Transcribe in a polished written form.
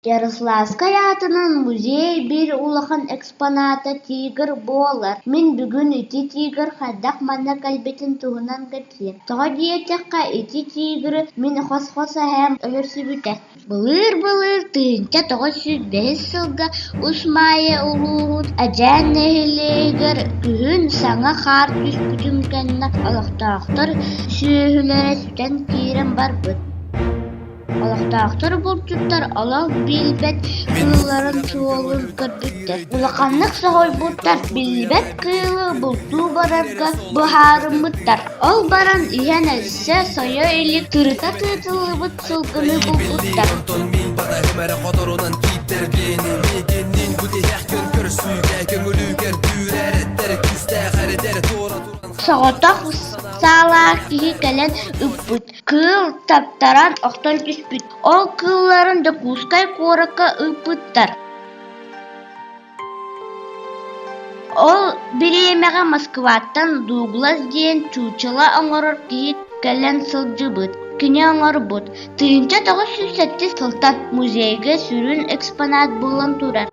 Ярославскай аатынан музей биир улахан экспоната тигр буолар. Мин бүгүн ити тигр хайдах манна кэлбитин туһунан кэпсиэм. Тоҕо диэтэххэ, ити тигры мин хос-хос эһээм өлөрсүбүтэ. Былыыр-былыр 1905 сылга Ус Маайа улууһун Эдьээн нэһилиэгэр күһүн саҥа хаар түспүтүн кэннэ олохтоохтор сүөһүлэрэ сүтэн киирэн барбыт. Олохтоохтор булчуттар олох билбэт кыылларын суолун көрбүттэр, улаханнык соһуйбуттар, биллибэт кыылы бултуу барарга быһаарыммыттар. Ол баран иһэн өссө сойо илик тырыта тыытыллыбыт сылгыны булбуттар. Соҕотох саалаах киһи кэлэн ыппыт, кыыл таптаран охтон түспүт. Ол кыылларын Дьокуускай куоракка ыыппыттар. Ол бириэмэҕэ Москваттан Дуглас диэн чуучула оҥорор киһи кэлэн сылдьыбыт. Кини оҥорбут. 1907 сылтан музейга сүрүн экспонат буолан турар.